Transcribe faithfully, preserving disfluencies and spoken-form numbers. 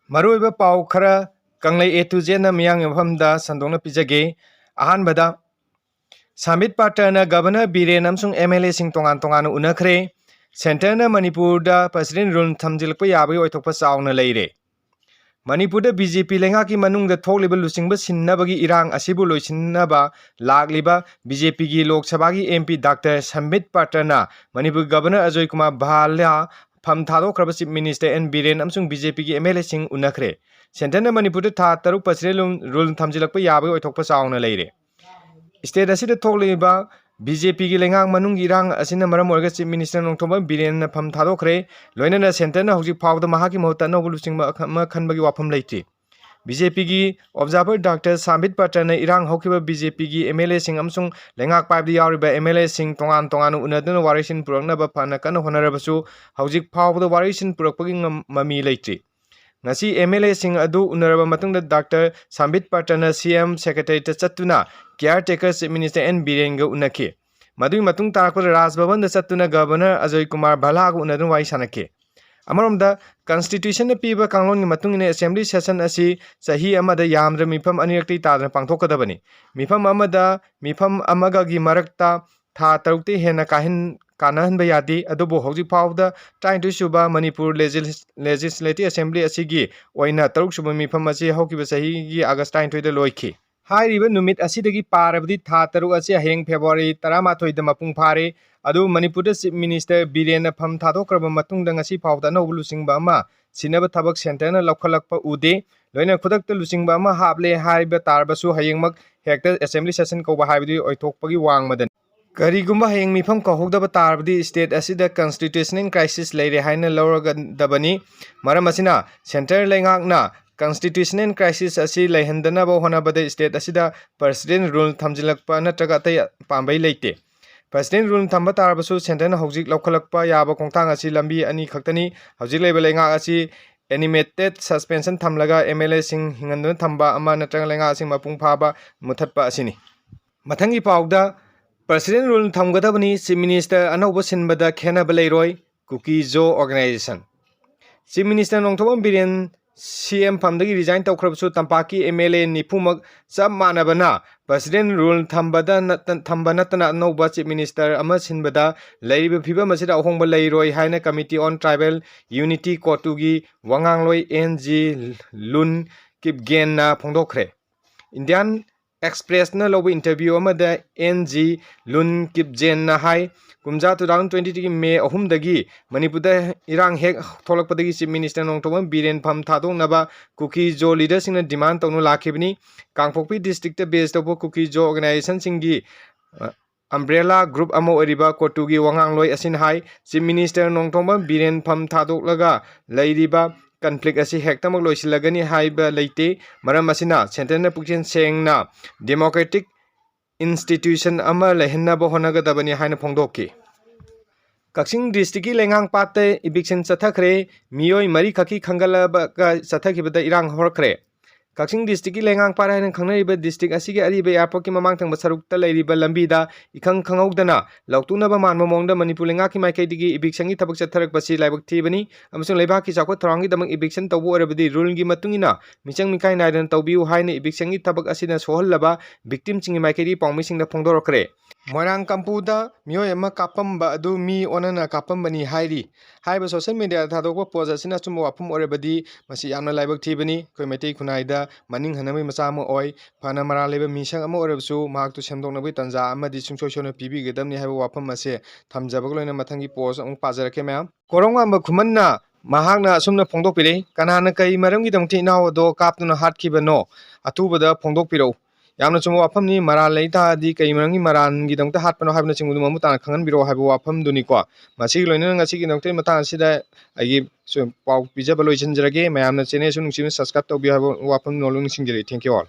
ꯃꯔꯨꯑꯣꯏꯕ ꯄꯥꯎ ꯈꯔ ꯀꯪꯂꯩ A to Zꯅ ꯃꯤꯌꯥꯝꯒꯤ ꯃꯐꯝꯗ ꯁꯟꯗꯣꯛꯅ ꯄꯤꯖꯒꯦ꯫ ꯑꯍꯥꯟꯕꯗ, ꯁꯥꯝꯕꯤꯠ ꯄꯥꯇ꯭ꯔꯅ ꯒꯕꯔꯅꯔ ꯕꯤꯔꯦꯟ ꯑꯃꯁꯨꯡ MLAꯁꯤꯡ ꯇꯣꯉꯥꯟ ꯇꯣꯉꯥꯟꯅ ꯎꯅꯈ꯭ꯔꯦ꯫ ꯁꯦꯟꯇꯔꯅ ꯃꯅꯤꯄꯨꯔꯗ ꯄ꯭ꯔꯁꯤꯗꯦꯟ ꯔꯨꯜ ꯊꯝꯖꯤꯜꯂꯛꯄ ꯌꯥꯕꯒꯤ ꯑꯣꯏꯊꯣꯛꯄ ꯆꯥꯎꯅ ꯂꯩꯔꯦ꯫ ꯃꯅꯤꯄꯨꯔꯗ BJP ꯂꯩꯉꯥꯛꯀꯤ ꯃꯅꯨꯡꯗ ꯊꯣꯛꯂꯤꯕ ꯂꯨꯆꯤꯡꯕ ꯁꯤꯟꯅꯕꯒꯤ ꯏꯔꯥꯡ ꯑꯁꯤꯕꯨ ꯂꯣꯏꯁꯤꯟꯅꯕ ꯂꯥꯛꯂꯤꯕ BJPꯒꯤ ꯂꯣꯛ ꯁꯚꯥꯒꯤ MP ꯗꯥꯛꯇꯔ ꯁꯝꯕꯤꯠ ꯄꯥꯇ꯭ꯔꯅ ꯃꯅꯤꯄꯨꯔ ꯒꯕꯔꯅꯔ ꯑꯖꯣꯏ ꯀꯨꯃꯥꯔ ꯚꯥꯜꯂꯥ, ꯐꯝ ꯊꯥꯗꯣꯛꯈ꯭ꯔꯕ ꯆꯤꯐ ꯃꯤꯅꯤꯁꯇꯔ ꯑꯦꯟ ꯕꯤꯔꯦꯟ ꯑꯃꯁꯨꯡ BJPꯒꯤ MLAꯁꯤꯡ ꯎꯅꯈ꯭ꯔꯦ꯫ ꯁꯦꯟꯇꯔꯅ ꯃꯅꯤꯄꯨꯔꯗ ꯊꯥ ꯇꯔꯨꯛ ꯄ꯭ꯔꯁꯤꯗꯦꯟ ꯔꯨꯜ, ꯔꯨꯜ ꯊꯝꯖꯤꯜꯂꯛꯄ ꯌꯥꯕꯒꯤ ꯑꯣꯏꯊꯣꯛꯄ ꯆꯥꯎꯅ ꯂꯩꯔꯦ꯫ ꯁ꯭ꯇꯦꯠ ꯑꯁꯤꯗ ꯊꯣꯛꯂꯤꯕ BJPꯒꯤ ꯂꯩꯉꯥꯛ ꯃꯅꯨꯡꯒꯤ ꯏꯔꯥꯡ ꯑꯁꯤꯅ ꯃꯔꯝ ꯑꯣꯏꯔꯒ ꯆꯤꯐ ꯃꯤꯅꯤꯁꯇꯔ ꯅꯣꯡꯊꯣꯝꯕꯝ ꯕꯤꯔꯦꯟꯅ ꯐꯝ ꯊꯥꯗꯣꯛꯈ꯭ꯔꯦ꯫ ꯂꯣꯏꯅꯅ ꯁꯦꯟꯇꯔꯅ ꯍꯧꯖꯤꯛ ꯐꯥꯎꯕꯗ ꯃꯍꯥꯛꯀꯤ ꯃꯍꯨꯠꯇ ꯑꯅꯧꯕ ꯂꯨꯆꯤꯡꯕ ꯑꯃ ꯈꯟꯕꯒꯤ ꯋꯥꯐꯝ ꯂꯩꯇ꯭ꯔꯤ꯫ BJPꯒꯤ ꯑꯣꯕꯖꯥꯔꯚꯔ ꯗꯥꯛꯇꯔ ꯁꯥꯝꯕꯤꯠ ꯄꯥꯇ꯭ꯔꯅ ꯏꯔꯥꯡ ꯍꯧꯈꯤꯕ BJPꯒꯤ MLAꯁꯤꯡ ꯑꯃꯁꯨꯡ ꯂꯩꯉꯥꯛ ꯄꯥꯏꯕꯗ ꯌꯥꯎꯔꯤꯕ MLAꯁꯤꯡ ꯇꯣꯉꯥꯟ ꯇꯣꯉꯥꯟꯅ ꯎꯅꯗꯨꯅ ꯋꯥꯔꯣꯏꯁꯤꯟ ꯄꯨꯔꯛꯅꯕ ꯐꯅ ꯀꯟꯅ ꯍꯣꯠꯅꯔꯕꯁꯨ ꯍꯧꯖꯤꯛ ꯐꯥꯎꯕꯗ ꯋꯥꯔꯣꯏꯁꯤꯟ ꯄꯨꯔꯛꯄꯒꯤ ꯉꯝ-, ꯃꯃꯤ ꯂꯩꯇ꯭ꯔꯤ꯫ ꯉꯁꯤ MLAꯁꯤꯡ ꯑꯗꯨ ꯎꯅꯔꯕ ꯃꯇꯨꯡꯗ ꯗꯥꯛꯇꯔ ꯁꯥꯝꯕꯤꯠ ꯄꯥꯇ꯭ꯔꯅ CM ꯁꯦꯀ꯭ꯔꯦꯇꯔꯤꯌꯦꯠꯇ ꯆꯠꯇꯨꯅ ꯀꯤꯌꯥꯔ ꯇꯦꯀꯔ ꯆꯤꯐ ꯃꯤꯅꯤꯁꯇꯔ ꯑꯦꯟ ꯕꯤꯔꯦꯟꯒ ꯎꯅꯈꯤ꯫ ꯃꯗꯨꯒꯤ ꯃꯇꯨꯡ ꯇꯥꯔꯛꯄꯗ ꯔꯥꯖ ꯚꯕꯟꯗ ꯆꯠꯇꯨꯅ ꯒꯕꯔꯅꯔ ꯑꯖꯣꯏ ꯀꯨꯃꯥꯔ ꯚꯜꯂꯥꯒ ꯎꯅꯗꯨꯅ ꯋꯥꯔꯤ ꯁꯥꯟꯅꯈꯤ꯫ ꯑꯃꯔꯣꯝꯗ, ꯀꯟꯁꯇꯤꯇ꯭ꯌꯨꯁꯟꯅ ꯄꯤꯕ ꯀꯥꯡꯂꯣꯟꯒꯤ ꯃꯇꯨꯡ ꯏꯟꯅ ꯑꯦꯁꯦꯝꯕ꯭ꯂꯤ ꯁꯦꯁꯟ ꯑꯁꯤ ꯆꯍꯤ ꯑꯃꯗ ꯌꯥꯝꯗ꯭ꯔꯕ ꯃꯤꯐꯝ ꯑꯅꯤꯔꯛꯇꯤ ꯇꯥꯗꯅ ꯄꯥꯡꯊꯣꯛꯀꯗꯕꯅꯤ꯫ ꯃꯤꯐꯝ ꯑꯃꯗ ꯃꯤꯐꯝ ꯑꯃꯒꯒꯤ ꯃꯔꯛꯇ ꯊꯥ ꯇꯔꯨꯛꯇꯤ ꯍꯦꯟꯅ ꯀꯥꯍꯟ-, ꯀꯥꯟꯅꯍꯟꯕ ꯌꯥꯗꯦ꯫ ꯑꯗꯨꯕꯨ ꯍꯧꯖꯤꯛ ꯐꯥꯎꯕꯗ ꯇꯔꯥꯅꯤꯊꯣꯏ ꯁꯨꯕ ꯃꯅꯤꯄꯨꯔ ꯂꯦꯖꯤꯁ-, ꯂꯦꯖꯤꯁꯂꯦꯇꯤꯚ ꯑꯦꯁꯦꯝꯕ꯭ꯂꯤ ꯑꯁꯤꯒꯤ ꯑꯣꯏꯅ ꯇꯔꯨꯛ ꯁꯨꯕ ꯃꯤꯐꯝ ꯑꯁꯤ ꯍꯧꯈꯤꯕ ꯆꯍꯤꯒꯤ ꯑꯥꯒꯁ ꯇꯔꯥꯅꯤꯊꯣꯏꯗ ꯂꯣꯏꯈꯤ꯫ ꯍꯥꯏꯔꯤꯕ ꯅꯨꯃꯤꯠ ꯑꯁꯤꯗꯒꯤ ꯄꯥꯔꯕꯗꯤ ꯊꯥ ꯇꯔꯨꯛ ꯑꯁꯤ ꯍꯌꯦꯡ ꯐꯦꯕ꯭ꯔꯨꯋꯥꯔꯤ ꯇꯔꯥꯃꯥꯊꯣꯏꯗ ꯃꯄꯨꯡ ꯐꯥꯔꯦ꯫ ꯑꯗꯨꯕꯨ ꯃꯅꯤꯄꯨꯔꯗ ꯆꯤꯐ ꯃꯤꯅꯤꯁꯇꯔ ꯕꯤꯔꯦꯟꯅ ꯐꯝ ꯊꯥꯗꯣꯛꯈ꯭ꯔꯕ ꯃꯇꯨꯡꯗ ꯉꯁꯤ ꯐꯥꯎꯗ ꯑꯅꯧꯕ ꯂꯨꯆꯤꯡꯕ ꯑꯃ ꯁꯤꯟꯅꯕ ꯊꯕꯛ ꯁꯦꯟꯇꯔꯅ ꯂꯧꯈꯠꯂꯛꯄ ꯎꯗꯦ꯫ ꯂꯣꯏꯅ ꯈꯨꯗꯛꯇ ꯂꯨꯆꯤꯡꯕ ꯑꯃ ꯍꯥꯞꯂꯦ ꯍꯥꯏꯕ ꯇꯥꯔꯕꯁꯨ ꯍꯌꯦꯡꯃꯛ ꯍꯦꯛꯇ ꯑꯦꯁꯦꯝꯕ꯭ꯂꯤ ꯁꯦꯁꯟ ꯀꯧꯕ ꯍꯥꯏꯕꯗꯨ ꯑꯣꯏꯊꯣꯛꯄꯒꯤ ꯋꯥꯡꯃꯗꯅꯤ꯫ ꯀꯔꯤꯒꯨꯝꯕ ꯍꯌꯦꯡ ꯃꯤꯐꯝ ꯀꯧꯍꯧꯗꯕ ꯇꯥꯔꯕꯗꯤ ꯁ꯭ꯇꯦꯠ ꯑꯁꯤꯗ ꯀꯟꯁꯇꯤꯇ꯭ꯌꯨꯁꯅꯦꯜ ꯀ꯭ꯔꯥꯏꯁꯤꯁ ꯂꯩꯔꯦ ꯍꯥꯏꯅ ꯂꯧꯔꯒꯗꯕꯅꯤ꯫ ꯃꯔꯝ ꯑꯁꯤꯅ ꯁꯦꯟꯇꯔ ꯂꯩꯉꯥꯛꯅ ꯀꯟꯁꯇꯤꯇ꯭ꯌꯨꯁꯅꯦꯜ ꯀ꯭ꯔꯥꯏꯁꯤꯁ ꯑꯁꯤ ꯂꯩꯍꯟꯗꯅꯕ ꯍꯣꯠꯅꯕꯗ ꯁ꯭ꯇꯦꯠ ꯑꯁꯤꯗ ꯄ꯭ꯔꯁꯤꯗꯦꯟ ꯔꯨꯜ ꯊꯝꯖꯤꯜꯂꯛꯄ ꯅꯠꯇ꯭ꯔꯒ ꯑꯇꯩ ꯄꯥꯝꯕꯩ ꯂꯩꯇꯦ꯫ ꯄ꯭ꯔꯁꯤꯗꯦꯟ ꯔꯨꯜ ꯊꯝꯕ ꯇꯥꯔꯕꯁꯨ ꯁꯦꯟꯇꯔꯅ ꯍꯧꯖꯤꯛ ꯂꯧꯈꯠꯂꯛꯄ ꯌꯥꯕ ꯈꯣꯡꯊꯥꯡ ꯑꯁꯤ ꯂꯝꯕꯤ ꯑꯅꯤ ꯈꯛꯇꯅꯤ꯫ ꯍꯧꯖꯤꯛ ꯂꯩꯕ ꯂꯩꯉꯥꯛ ꯑꯁꯤ ꯑꯦꯅꯤꯃꯦꯇꯦꯠ ꯁꯁꯄꯦꯟꯁꯟ ꯊꯝꯂꯒ MLAꯁꯤꯡ ꯍꯤꯡꯍꯟꯗꯨꯅ ꯊꯝꯕ ꯑꯃ ꯅꯠꯇ꯭ꯔꯒ ꯂꯩꯉꯥꯛ ꯑꯁꯤ ꯃꯄꯨꯡ ꯐꯥꯕ ꯃꯨꯊꯠꯄ ꯑꯁꯤꯅꯤ꯫ ꯃꯊꯪꯒꯤ ꯄꯥꯎꯗ, ꯄ꯭ꯔꯁꯤꯗꯦꯟ ꯔꯨꯜ ꯊꯝꯒꯗꯕꯅꯤ, ꯆꯤꯐ ꯃꯤꯅꯤꯁꯇꯔ ꯑꯅꯧꯕ ꯁꯤꯟꯕꯗ ꯈꯦꯟꯅꯕ ꯂꯩꯔꯣꯏ, Kuki Zo organisation. Chief minister Nongthombam Biren C M ꯐꯝꯗꯒꯤ resign ꯇꯧꯈ꯭ꯔꯕꯁꯨ ꯇꯝꯄꯥꯛꯀꯤ ꯑꯦꯝ ꯑꯦꯜ ꯑꯦ ꯅꯤꯐꯨꯃꯛ ꯆꯞ ꯃꯥꯟꯅꯕꯅ ꯄ꯭ꯔꯁꯤꯗꯦꯟ ꯔꯨꯜ ꯊꯝꯕꯗ ꯅꯠꯇ-, ꯊꯝꯕ ꯅꯠꯇꯅ ꯑꯅꯧꯕ ꯆꯤꯐ ꯃꯤꯅꯤꯁꯇꯔ ꯑꯃ ꯁꯤꯟꯕꯗ ꯂꯩꯔꯤꯕ ꯐꯤꯕꯝ ꯑꯁꯤꯗ ꯑꯍꯣꯡꯕ ꯂꯩꯔꯣꯏ ꯍꯥꯏꯅ Committee on Tribal Unity, ꯀꯣꯇꯨꯒꯤ ꯋꯥꯉꯥꯡꯂꯣꯏ ꯑꯦꯟ ꯖꯤ ꯂꯨꯟ ꯀꯤꯞꯒꯦꯟꯅ ꯐꯣꯡꯗꯣꯛꯈ꯭ꯔꯦ꯫ ꯏꯟꯗꯤꯌꯥꯟ ꯑꯦꯛꯁꯄ꯭ꯔꯦꯁꯅ ꯂꯧꯕ ꯏꯟꯇꯔꯚ꯭ꯌꯨ ꯑꯃꯗ ꯑꯦꯟ ꯖꯤ ꯂꯨꯟ ꯀꯤꯞꯖꯦꯟꯅ ꯍꯥꯏ, ꯀꯨꯝꯖꯥ two thousand twenty-three ꯒꯤ ꯃꯦ ꯑꯍꯨꯝꯗꯒꯤ ꯃꯅꯤꯄꯨꯔꯗ ꯏꯔꯥꯡ ꯍꯦꯛ ꯊꯣꯛꯂꯛꯄꯗꯒꯤ ꯆꯤꯐ ꯃꯤꯅꯤꯁꯇꯔ ꯅꯣꯡꯊꯣꯝꯕꯝ ꯕꯤꯔꯦꯟ ꯐꯝ ꯊꯥꯗꯣꯛꯅꯕ ꯀꯨꯀꯤ ꯖꯣ ꯂꯤꯗꯔꯁꯤꯡꯅ ꯗꯤꯃꯥꯟ ꯇꯧꯅ ꯂꯥꯛꯈꯤꯕꯅꯤ꯫ ꯀꯥꯡꯄꯣꯛꯄꯤ ꯗꯤꯁꯇ꯭ꯔꯤꯛꯇ ꯕꯦꯁ ꯇꯧꯕ ꯀꯨꯀꯤ ꯖꯣ ꯑꯣꯔꯒꯅꯥꯏꯖꯦꯁꯟꯁꯤꯡꯒꯤ, ꯑ, ꯑꯝꯕ꯭ꯔꯦꯂꯥ ꯒ꯭ꯔꯨꯞ ꯑꯃ ꯑꯣꯏꯔꯤꯕ ꯀꯣꯇꯨꯒꯤ ꯋꯥꯉꯥꯡꯂꯣꯏ ꯑꯁꯤꯅ ꯍꯥꯏ, ꯆꯤꯐ ꯃꯤꯅꯤꯁꯇꯔ ꯅꯣꯡꯊꯣꯝꯕꯝ ꯕꯤꯔꯦꯟ ꯐꯝ ꯊꯥꯗꯣꯛꯂꯒ ꯂꯩꯔꯤꯕ ꯀꯟꯐ꯭ꯂꯤꯛ ꯑꯁꯤ ꯍꯦꯛꯇꯃꯛ ꯂꯣꯏꯁꯤꯜꯂꯒꯅꯤ ꯍꯥꯏꯕ ꯂꯩꯇꯦ꯫ ꯃꯔꯝ ꯑꯁꯤꯅ ꯁꯦꯟꯇꯔꯅ ꯄꯨꯛꯆꯦꯜ ꯁꯦꯡꯅ ꯗꯦꯃꯣꯀ꯭ꯔꯦꯇꯤꯛ ꯏꯟꯁꯇꯤꯇ꯭ꯌꯨꯁꯟ ꯑꯃ ꯂꯩꯍꯟꯅꯕ ꯍꯣꯠꯅꯒꯗꯕꯅꯤ ꯍꯥꯏꯅ ꯐꯣꯡꯗꯣꯛꯈꯤ꯫ ꯀꯛꯆꯤꯡ ꯗꯤꯁꯇ꯭ꯔꯤꯛꯀꯤ ꯂꯩꯉꯥꯡꯄꯥꯠꯇ ꯏꯚꯤꯛꯁꯟ ꯆꯠꯊꯈ꯭ꯔꯦ꯫ ꯃꯤꯑꯣꯏ ꯃꯔꯤꯈꯛꯀꯤ ꯈꯟꯒꯠꯂꯕꯒ ꯆꯠꯊꯈꯤꯕꯗ ꯏꯔꯥꯡ ꯍꯧꯔꯛꯈ꯭ꯔꯦ꯫ ꯀꯛꯆꯤꯡ ꯗꯤꯁꯇ꯭ꯔꯤꯛꯀꯤ ꯂꯩꯉꯥꯡꯄꯥꯠ ꯍꯥꯏꯅ ꯈꯪꯅꯔꯤꯕ ꯗꯤꯁꯇ꯭ꯔꯤꯛ ꯑꯁꯤꯒꯤ ꯑꯔꯤꯕ ꯑꯦꯌꯥꯔꯄꯣꯔꯠꯀꯤ ꯃꯃꯥꯡ ꯊꯪꯕ ꯁꯔꯨꯛꯇ ꯂꯩꯔꯤꯕ ꯂꯝꯕꯤꯗ ꯏꯈꯪ ꯈꯪꯍꯧꯗꯅ ꯂꯧꯇꯨꯅꯕ ꯃꯥꯟꯕ ꯃꯑꯣꯡꯗ ꯃꯅꯤꯄꯨꯔ ꯂꯩꯉꯥꯛꯀꯤ ꯃꯥꯏꯀꯩꯗꯒꯤ ꯏꯚꯤꯛꯁꯟꯒꯤ ꯊꯕꯛ ꯆꯠꯊꯔꯛꯄꯁꯤ ꯂꯥꯏꯕꯛ ꯊꯤꯕꯅꯤ ꯑꯃꯁꯨꯡ ꯂꯩꯕꯥꯛꯀꯤ ꯆꯥꯎꯈꯠ ꯊꯧꯔꯥꯡꯒꯤꯗꯃꯛ ꯏꯚꯤꯛꯁꯟ ꯇꯧꯕ ꯑꯣꯏꯔꯕꯗꯤ ꯔꯨꯜꯒꯤ ꯃꯇꯨꯡ ꯏꯟꯅ ꯃꯤꯆꯪ ꯃꯤꯈꯥꯏ ꯅꯥꯏꯗꯅ ꯇꯧꯕꯤꯌꯨ ꯍꯥꯏꯅ ꯏꯚꯤꯛꯁꯟꯒꯤ ꯊꯕꯛ ꯑꯁꯤꯅ ꯁꯣꯛꯍꯜꯂꯕ ꯚꯤꯛꯇꯤꯝꯁꯤꯡꯒꯤ ꯃꯥꯏꯀꯩꯗꯒꯤ ꯄꯥꯎꯃꯤꯁꯤꯡꯗ ꯐꯣꯡꯗꯣꯔꯛꯈ꯭ꯔꯦ꯫ ꯃꯣꯏꯔꯥꯡ ꯀꯝꯄꯨꯗ ꯃꯤꯑꯣꯏ ꯑꯃ ꯀꯥꯞꯄꯝꯕ ꯑꯗꯨ ꯃꯤ ꯑꯣꯟꯅꯅ ꯀꯥꯞꯄꯝꯕꯅꯤ ꯍꯥꯏꯔꯤ꯫ ꯍꯥꯏꯔꯤꯕ ꯁꯣꯁꯤꯌꯦꯜ ꯃꯤꯗꯤꯌꯥꯗ ꯊꯥꯗꯣꯛꯄ ꯄꯣꯁ ꯑꯁꯤꯅ ꯑꯆꯨꯝꯕ ꯋꯥꯐꯝ ꯑꯣꯏꯔꯕꯗꯤ ꯃꯁꯤ ꯌꯥꯝꯅ ꯂꯥꯏꯕꯛ ꯊꯤꯕꯅꯤ꯫ ꯑꯩꯈꯣꯏ ꯃꯩꯇꯩ ꯈꯨꯟꯅꯥꯏꯗ ꯃꯅꯤꯡ ꯍꯟꯅꯕꯒꯤ ꯃꯆꯥꯛ ꯑꯃ ꯑꯣꯏ꯫ ꯐꯅ ꯃꯔꯥꯜ ꯂꯩꯕ ꯃꯤꯁꯛ ꯑꯃ ꯑꯣꯏꯔꯕꯁꯨ ꯃꯍꯥꯛꯇꯨ ꯁꯦꯝꯗꯣꯛꯅꯕꯒꯤ ꯇꯥꯟꯖꯥ ꯑꯃꯗꯤ ꯁꯨꯡꯁꯣꯏ ꯁꯣꯏꯗꯅ ꯄꯤꯕꯤꯒꯗꯕꯅꯤ ꯍꯥꯏꯕ ꯋꯥꯐꯝ ꯑꯁꯦ ꯊꯝꯖꯕꯒ ꯂꯣꯏꯅꯅ ꯃꯊꯪꯒꯤ ꯄꯣꯁ ꯑꯃꯨꯛ ꯄꯥꯖꯔꯛꯀꯦ ꯃꯌꯥꯝ꯫ ꯀꯣꯔꯧꯉꯥꯟꯕ ꯈꯨꯃꯟꯅ ꯃꯍꯥꯛꯅ ꯑꯁꯨꯝꯅ ꯐꯣꯡꯗꯣꯛꯄꯤꯔꯛꯏ, "ꯀꯅꯥꯅ ꯀꯔꯤ ꯃꯔꯝꯒꯤꯗꯃꯛꯇ ꯏꯅꯥꯎ ꯑꯗꯣ ꯀꯥꯞꯇꯨꯅ ꯍꯥꯠꯈꯤꯕꯅꯣ? ꯑꯊꯨꯕꯗ ꯐꯣꯡꯗꯣꯛꯄꯤꯔꯛꯎ꯫" ꯌꯥꯝꯅ ꯆꯨꯝꯕ ꯋꯥꯐꯝꯅꯤ꯫ ꯃꯔꯥꯜ ꯂꯩ ꯇꯥꯔꯗꯤ ꯀꯔꯤ ꯃꯔꯝꯒꯤ ꯃꯔꯥꯜꯒꯤꯗꯃꯛꯇ ꯍꯥꯠꯄꯅꯣ ꯍꯥꯏꯕꯅꯆꯤꯡꯕꯗꯨ ꯃꯃꯨꯠ ꯇꯥꯅ ꯈꯪꯍꯟꯕꯤꯔꯛꯑꯣ ꯍꯥꯏꯕ ꯋꯥꯐꯝꯗꯨꯅꯤꯀꯣ꯫ ꯃꯁꯤꯒꯤ ꯂꯣꯏꯅꯅ ꯉꯁꯤꯒꯤꯗꯃꯛꯇ ꯃꯇꯥꯡ ꯑꯁꯤꯗ ꯑꯩꯒꯤ ꯁꯨꯝ ꯄꯥꯎ ꯄꯤꯖꯕ ꯂꯣꯏꯁꯤꯟꯖꯔꯒꯦ꯫ ꯃꯌꯥꯝꯅ ꯆꯦꯅꯦꯜꯁꯨ ꯅꯨꯡꯁꯤꯅ subscribe ꯇꯧꯕꯤꯌꯨ ꯍꯥꯏꯕ ꯋꯥꯐꯝ ꯅꯣꯜꯂꯨ ꯅꯤꯡꯁꯤꯡꯖꯔꯤ꯫ Thank you all꯫